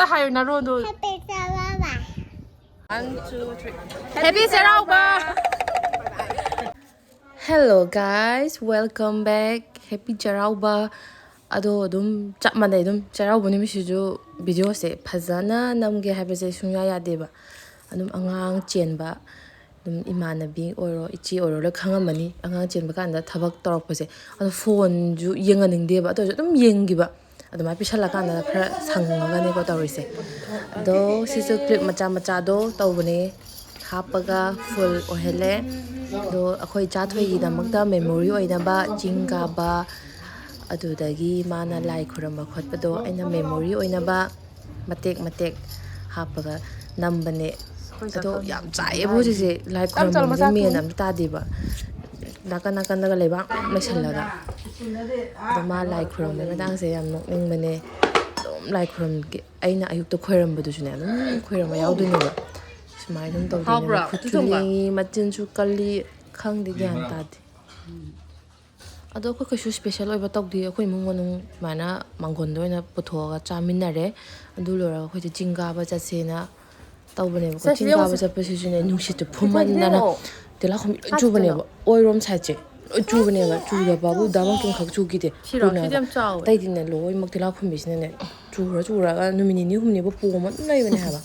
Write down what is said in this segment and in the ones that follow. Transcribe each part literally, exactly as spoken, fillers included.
ꯍꯥꯏꯌꯨ, ꯅꯔꯣꯟꯗꯣ꯫ Happy ꯆꯩꯔꯥꯎꯕ꯫ One, two, three. Happy ꯆꯩꯔꯥꯎꯕ! Hello guys, welcome back. Happy ꯆꯩꯔꯥꯎꯕ꯫ ꯑꯗꯣ ꯑꯗꯨꯝ ꯆꯞ ꯃꯥꯟꯅꯩ, ꯑꯗꯨꯝ ꯆꯩꯔꯥꯎꯕ ꯅꯨꯃꯤꯠꯁꯤꯁꯨ ꯚꯤꯗꯤꯑꯣꯁꯦ ꯐꯖꯅ ꯅꯝꯒꯦ ꯍꯥꯏꯕꯁꯦ ꯁꯨꯡꯌꯥ ꯌꯥꯗꯦꯕ꯫ ꯑꯗꯨꯝ ꯑꯉꯥꯡ ꯆꯦꯟꯕ, ꯑꯗꯨꯝ ꯏꯃꯥꯟꯅꯕꯤ ꯑꯣꯏꯔꯣ, ꯏꯆꯦ ꯑꯣꯏꯔꯣ, ꯂꯣꯏ ꯈꯪꯉꯝꯃꯅꯤ꯫ ꯑꯉꯥꯡ ꯆꯦꯟꯕ ꯀꯥꯟꯗ ꯊꯕꯛ ꯇꯧꯔꯛꯄꯁꯦ, ꯑꯗꯣ ꯐꯣꯟꯁꯨ ꯌꯦꯡꯍꯟꯅꯤꯡꯗꯦꯕ, ꯑꯗꯨ ꯑꯣꯏꯔꯁꯨ ꯑꯗꯨꯝ ꯌꯦꯡꯈꯤꯕ꯫ ꯑꯗꯨꯃꯥꯏꯅ ꯄꯤꯁꯜꯂꯀꯥꯟꯗ ꯈꯔ ꯁꯪꯉꯒꯅꯦꯀꯣ ꯇꯧꯔꯤꯁꯦ꯫ ꯑꯗꯣ ꯁꯤꯁꯨ ꯀ꯭ꯂꯤꯞ ꯃꯆꯥ ꯃꯆꯥꯗꯣ ꯇꯧꯕꯅꯦ, ꯍꯥꯞꯄꯒ ꯐꯨꯜ ꯑꯣꯏꯍꯜꯂꯦ꯫ ꯑꯗꯣ ꯑꯩꯈꯣꯏ ꯏꯆꯥ ꯊꯣꯏꯒꯤꯗꯃꯛꯇ ꯃꯦꯃꯣꯔꯤ ꯑꯣꯏꯅꯕ ꯆꯤꯡ ꯀꯥꯕ, ꯑꯗꯨꯗꯒꯤ ꯃꯥꯅ ꯂꯥꯏ ꯈꯨꯔꯝꯕ ꯈꯣꯠꯄꯗꯣ ꯑꯩꯅ ꯃꯦꯃꯣꯔꯤ ꯑꯣꯏꯅꯕ ꯃꯇꯦꯛ ꯃꯇꯦꯛ ꯍꯥꯞꯄꯒ ꯅꯝꯕꯅꯦ꯫ ꯑꯗꯣ ꯌꯥꯝ ꯆꯥꯏꯌꯦꯕ ꯍꯧꯖꯤꯛꯁꯦ꯫ ꯂꯥꯏ ꯈꯨꯔꯨꯝꯕꯁꯦ ꯃꯦꯟ ꯑꯝꯇ ꯇꯥꯗꯦꯕ꯫ ꯅꯥꯀꯟ ꯅꯥꯀꯟꯗꯒ ꯂꯩꯕꯥꯛ ꯂꯩꯁꯜꯂꯒ꯫ ꯑꯗꯣ ꯃꯥ ꯂꯥꯏ ꯈꯨꯔꯨꯝꯕꯒꯤ ꯃꯇꯥꯡꯁꯦ ꯌꯥꯝ ꯅꯣꯛꯅꯤꯡꯕꯅꯦ꯫ ꯑꯗꯨꯝ ꯂꯥꯏ ꯈꯨꯔꯨꯝꯒꯦ꯫ ꯑꯩꯅ ꯑꯌꯨꯛꯇ ꯈꯣꯏꯔꯝꯕꯗꯨꯁꯨꯅꯦ, ꯑꯗꯨꯝ ꯈꯣꯏꯔꯝꯕ ꯌꯥꯎꯗꯣꯏꯅꯦꯕ꯫ ꯁꯨꯃꯥꯏꯅ ꯑꯗꯨꯝ ꯇꯧꯗꯣꯏꯅꯦꯕ꯫ ꯍꯥꯎꯕ꯭ꯔꯥ? ꯈꯨꯠꯁꯨ ꯂꯦꯡꯉꯤ, ꯃꯆꯤꯟꯁꯨ ꯀꯜꯂꯤ, ꯈꯪꯗꯦ, ꯒ꯭ꯌꯥꯟ ꯇꯥꯗꯦ꯫ ꯑꯗꯣ ꯑꯩꯈꯣꯏ ꯀꯩꯁꯨ ꯁ꯭ꯄꯦꯁꯦꯜ ꯑꯣꯏꯕ ꯇꯧꯗꯦ꯫ ꯑꯩꯈꯣꯏ ꯏꯃꯨꯡ ꯃꯅꯨꯡ ꯁꯨꯃꯥꯏꯅ ꯃꯥꯡꯒꯣꯟꯗ ꯑꯣꯏꯅ ꯄꯨꯊꯣꯛꯑꯒ ꯆꯥꯃꯤꯟꯅꯔꯦ꯫ ꯑꯗꯨ ꯂꯣꯏꯔꯒ ꯑꯩꯈꯣꯏꯁꯦ ꯆꯤꯡ ꯀꯥꯕ ꯆꯠꯁꯦꯅ ꯇꯧꯕꯅꯦꯕꯀꯣ꯫ ꯆꯠꯁꯤ, ꯆꯤꯡ ꯀꯥꯕ ꯌꯦꯡꯉꯨꯁꯤ꯫ ꯆꯠꯄꯁꯤꯁꯨꯅꯦ, ꯅꯨꯡꯁꯤꯠꯇꯨ ꯐꯨꯃꯟꯗꯅ ꯌꯦꯡꯉꯣ꯫ ꯇꯤꯜꯂꯥꯈꯨꯝꯕꯤ ꯂꯣꯏ ꯀꯥꯏ ꯆꯨꯕꯅꯦꯕ꯫ ꯆꯠꯇꯣꯏꯅꯣ? ꯑꯣꯏꯔꯣꯝ ꯁꯥꯏꯠꯁꯦ ꯂꯣꯏ ꯆꯨꯕꯅꯦꯕ꯫ ꯆꯨꯗꯕꯕꯨ ꯗꯥ ꯕꯪꯀꯤꯝ ꯈꯛ ꯆꯨꯈꯤꯗꯦ꯫ ꯁꯤꯔꯣ? ꯁꯤꯗꯤ ꯀꯨꯏꯅꯒ꯫ ꯌꯥꯝ ꯆꯥꯎꯋꯦ꯫ ꯑꯇꯩꯗꯤꯅꯦ, ꯂꯣꯏꯅꯃꯛ ꯇꯤꯜꯂꯥꯈꯨꯝꯕꯤꯁꯤꯅꯅꯦ, ꯆꯨꯔ ꯆꯨꯔꯒ ꯅꯨꯃꯤꯠ ꯅꯤꯅꯤ ꯍꯨꯝꯅꯤꯕꯨ ꯄꯣꯝꯃ ꯑꯗꯨꯝ ꯂꯩꯕꯅꯦ ꯍꯥꯏꯕ꯫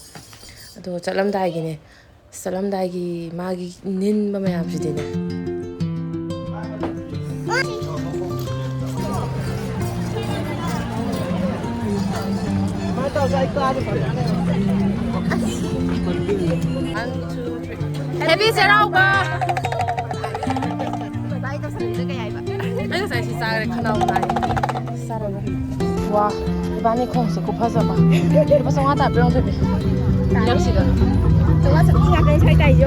ꯑꯗꯣ ꯆꯠꯂꯝꯗꯥꯏꯒꯤꯅꯦ, ꯆꯠꯂꯝꯗꯥꯏꯒꯤ ꯃꯥꯒꯤ ꯅꯤꯟꯕ ꯃꯌꯥꯝꯁꯤꯗꯤꯅꯦ꯫ One, two, three. Happy ꯆꯩꯔꯥꯎꯕ! ꯑꯩ ꯉꯁꯥꯏ ꯁꯤ ꯆꯥꯈ꯭ꯔꯦ, ꯈꯅꯥꯎ ꯅꯥꯏ꯫ ꯆꯥꯔꯔꯣꯏ꯫ ꯋꯥ, ꯏꯕꯥꯅꯤ ꯈꯣꯡꯁꯦ ꯈꯨꯐꯖꯕ꯫ ꯂꯨꯄꯥ ꯆꯥꯝꯃꯉꯥ ꯇꯥꯕ꯭ꯔꯣ ꯌꯦꯡꯉꯣ, ꯊꯣꯏꯕꯤ꯫ ꯌꯦꯡꯉꯣ ꯁꯤꯗ꯫ ꯆꯥꯝꯃꯉꯥ ꯆꯥꯇ꯭ꯔꯨꯛ ꯉꯥꯛꯇꯅꯦ ꯁ꯭ꯋꯥꯏ ꯇꯥꯏꯁꯦ꯫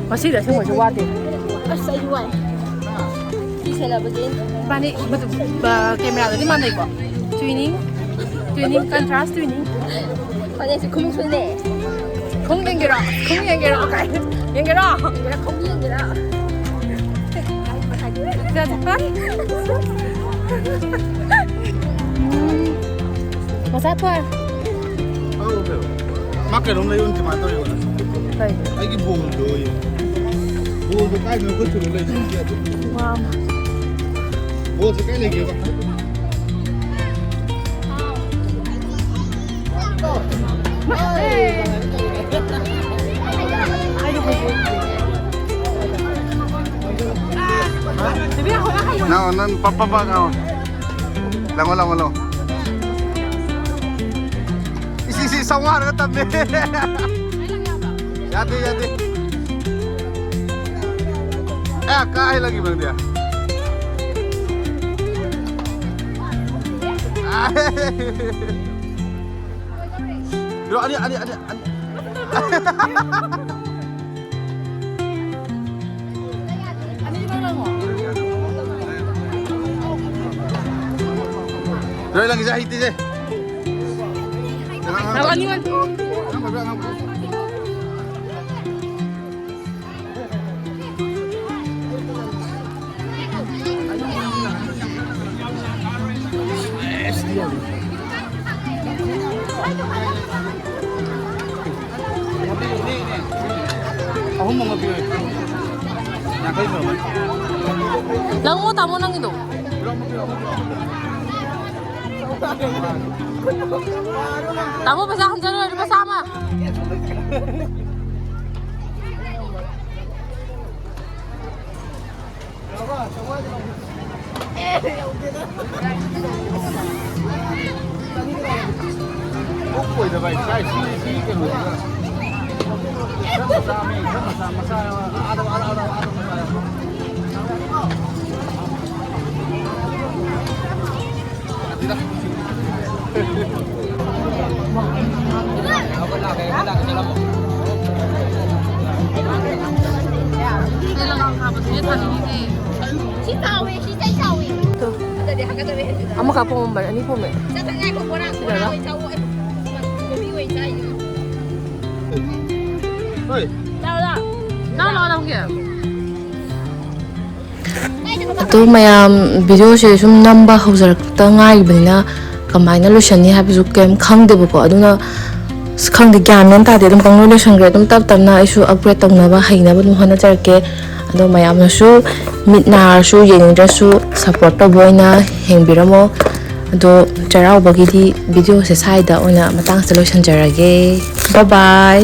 ꯉꯁꯤꯗꯤ ꯑꯁꯦꯡꯕꯩꯁꯨ ꯋꯥꯗꯦ꯫ ꯑꯁ, ꯑꯩꯁꯨ ꯋꯥꯏ꯫ ꯐꯤ ꯁꯦꯠꯅꯕꯒꯤ꯫ ꯏꯕꯥꯅꯤ ꯃꯆꯨ, ꯑ, ꯀꯦꯃꯦꯔꯥꯗꯗꯤ ꯃꯥꯟꯅꯩꯀꯣ꯫ Twinning, twinning, contrast twinning. ꯐꯅꯦꯛꯁꯦ ꯈꯨꯃꯨꯛꯁꯨꯅꯦ꯫ ꯈꯣꯡ ꯌꯦꯡꯒꯦꯔꯣ? ꯈꯣꯡ ꯌꯦꯡꯒꯦꯔꯣ? ꯀꯥꯏ ꯌꯦꯡꯒꯦꯔꯣ? ꯈꯣꯡ ꯌꯦꯡꯒꯦꯔꯥ? ꯎꯝ꯫ ꯃꯆꯥ ꯊꯣꯛꯑꯦ꯫ ꯃꯥ ꯀꯩꯅꯣꯝ ꯂꯩꯌꯣꯅ demand ꯇꯧꯔꯤꯕ꯫ ꯀꯩ? ꯑꯩꯒꯤ ꯕꯣꯜꯗꯣ ꯌꯦ꯫ ꯕꯣꯜꯗꯣ ꯀꯥꯏꯗꯅꯣ ꯑꯩꯈꯣꯏ ꯊꯨꯅ ꯂꯩꯔꯤꯁꯦ ꯑꯗꯨ꯫ ꯋꯥ꯫ ꯕꯣꯜꯁꯦ ꯀꯥꯏ ꯂꯩꯒꯦꯕ? ꯅꯪ, ꯅꯪ ꯄꯞ ꯄꯞ ꯄꯞ ꯉꯥꯡꯉꯣ꯫ ꯂꯥꯡꯉꯣ, ꯂꯥꯡꯉꯣ, ꯂꯥꯡꯉꯣ꯫ ꯏꯁ, ꯏꯁ, ꯏꯁ, ꯆꯥꯝꯃꯉꯥ ꯍꯥꯏꯔꯒ ꯇꯝꯃꯦ꯫ ꯌꯥꯗꯦ, ꯌꯥꯗꯦ꯫ ꯑꯦ, ꯀꯥꯏ ꯂꯪꯉꯤꯕ ꯅꯪꯗꯤ? ꯑꯥꯏ꯫ ꯌꯣ, ꯑꯅꯤ, ꯑꯅꯤ, ꯑꯅꯤ, ꯑꯅꯤ꯫ ꯂꯣꯏ ꯂꯪꯉꯤꯁꯦ ꯍꯩꯇꯦꯁꯦ꯫ ꯑꯅꯤꯃꯛ꯫ ꯑꯍꯨꯝ ꯑꯃ ꯄꯤꯌꯨ꯫ ꯌꯥꯡꯈꯩ ꯐꯪꯉꯣꯏ꯫ ꯂꯧꯉꯣ ꯇꯥꯃꯣ ꯅꯪꯒꯤꯗꯣ꯫ ꯇꯥꯃꯣ ꯄꯩꯁꯥ ꯍꯟꯖꯜꯂꯣ, ꯂꯨꯄꯥ ꯆꯥꯝꯃ꯫ ꯑꯣꯛ ꯑꯣꯏꯗꯕ ꯍꯥꯏ ꯁꯤ, ꯁꯤ ꯀꯩꯅꯣꯁꯤꯒ꯫ ꯈꯔ ꯃꯆꯥ ꯑꯃ, ꯈꯔ ꯃꯆꯥ, ꯃꯆꯥ ꯌꯥꯎꯔ, ꯑꯥꯗ, ꯑꯥꯗ, ꯑꯥꯗ, ꯑꯥꯗ ꯃꯆꯥ ꯌꯥꯎꯔ꯫ ꯁꯤ ꯆꯥꯎꯋꯦ, ꯁꯤ ꯆꯩ ꯆꯥꯎꯋꯦ꯫ ꯑꯃꯈꯛ ꯄꯣꯝꯕꯅꯦ, ꯑꯅꯤ ꯄꯣꯝꯃꯦ꯫ ꯆꯠꯊꯪ ꯉꯥꯏꯈꯣ, ꯕꯣꯔꯥ, ꯁꯤꯗꯔꯣ? ꯕꯣꯔꯥ ꯑꯣꯏ ꯆꯥꯎꯋꯣ꯫ ꯀꯣꯕꯤ ꯑꯣꯏ ꯆꯥꯏꯅꯦ꯫ ꯍꯣꯏ꯫ ꯂꯥꯎ, ꯂꯥꯎ꯫ ꯂꯥꯎ, ꯂꯥꯎ, ꯂꯥꯎꯒꯦ꯫ ꯑꯗꯣ ꯃꯌꯥꯝ, ꯚꯤꯗꯤꯑꯣꯁꯦ ꯁꯨꯝ ꯅꯝꯕ ꯍꯧꯖꯔꯛꯇ ꯉꯥꯏꯔꯤꯕꯅꯤꯅ ꯀꯃꯥꯏꯅ ꯂꯣꯏꯁꯟꯅꯤ ꯍꯥꯏꯕꯁꯨ ꯀꯩꯝ ꯈꯪꯗꯦꯕꯀꯣ꯫ ꯑꯗꯨꯅ ꯑꯁ, ꯈꯪꯗꯦ, ꯒ꯭ꯌꯥꯟ ꯃꯦꯟ ꯇꯥꯗꯦ꯫ ꯑꯗꯨꯝ ꯄꯪꯂꯣꯏ ꯂꯣꯏꯁꯟꯈ꯭ꯔꯦ꯫ ꯑꯗꯨꯝ ꯇꯞ ꯇꯞꯅ ꯑꯩꯁꯨ ꯑꯞꯒ꯭ꯔꯦꯗ ꯇꯧꯅꯕ, ꯍꯩꯅꯕ ꯑꯗꯨꯝ ꯍꯣꯠꯅꯖꯔꯛꯀꯦ꯫ ꯑꯗꯣ ꯃꯌꯥꯝꯅꯁꯨ ꯃꯤꯠ ꯅꯥꯔꯁꯨ ꯌꯦꯡꯅꯤꯡꯗ꯭ꯔꯁꯨ ꯁꯞꯄꯣꯔꯠ ꯇꯧꯕ ꯑꯣꯏꯅ ꯌꯦꯡꯕꯤꯔꯝꯃꯣ꯫ ꯑꯗꯣ ꯆꯩꯔꯥꯎꯕꯒꯤꯗꯤ ꯚꯤꯗꯤꯑꯣꯁꯦ ꯁ꯭ꯋꯥꯏꯗ ꯑꯣꯏꯅ ꯃꯇꯥꯡꯁꯦ ꯂꯣꯏꯁꯟꯖꯔꯒꯦ꯫ ꯕꯥꯏ ꯕꯥꯏ꯫